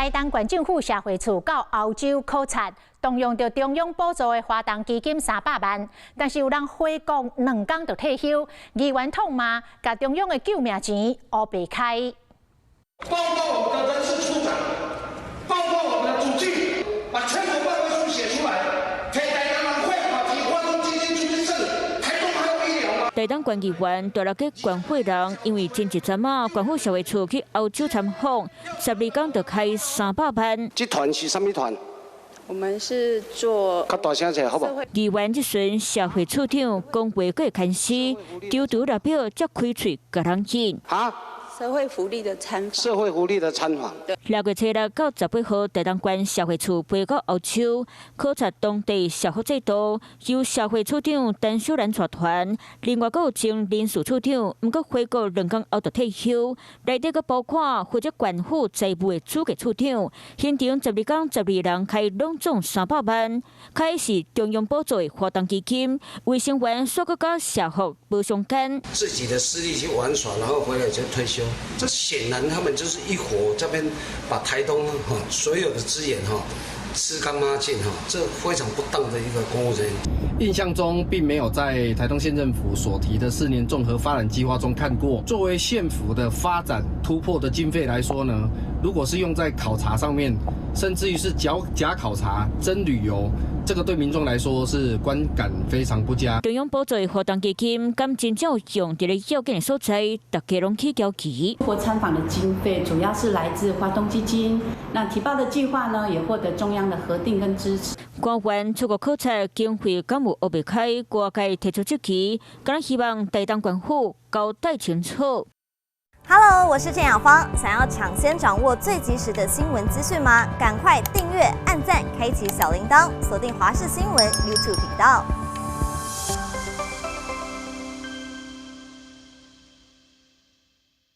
台東縣政府社會處到歐洲考察，動用著中央補助的華東基金300萬，但是有人回國2工就退休，議員痛罵，共中央的救命錢烏白開。包括我們的人事處長，包括我們的主計，把成果報告書寫出來，替台東人匯款及華東基金出去掙，台東還有醫療嗎？台東縣議員大陸去縣會人，因為前一陣仔縣府社會處去歐洲參訪，12工就開300萬。這團是啥物團？我們是做較大聲一下，好無？議員這陣社會處長講話閣會牽絲，丟丟代表才開喙共人講。哈？社會福利的參訪。社會福利的參訪。6月初六到18號，台東縣社會處飛到歐洲考察當地社福制度，由社會處長陳秀蘭帶團，另外閣有前人事處長，毋過回國2工後就退休，內底閣包括負責縣府財務的主計處長，現場12工12人開攏總300萬，開是中央補助的華東基金，衛生員煞閣佮社福無相干。自己的私利去玩耍，然後回來就退休。這顯然他們就是一夥這邊把台東哈所有的資源哈吃乾抹淨哈，這非常不當的一個公務人員。印象中並沒有在台東縣政府所提的4年綜合發展計劃中看過。作為縣府的發展突破的經費來說呢，如果是用在考察上面，甚至於是假假考察、真旅遊，這個對民眾來說是觀感非常不佳。中央補助的華東基金，敢真正用佇咧要緊的所在，大家攏起焦急。國參訪的經費主要是來自華東基金，那提報的計劃呢，也獲得中央的核定跟支持。官員出國考察經費敢有烏白開，外界提出質疑，敢希望台東縣府交代清楚。 Hello，我是鄭雅芳。想要搶先掌握最及時的新聞資訊嗎？趕快訂閱、按讚、開啟小鈴鐺，鎖定華視新聞 YouTube 頻道。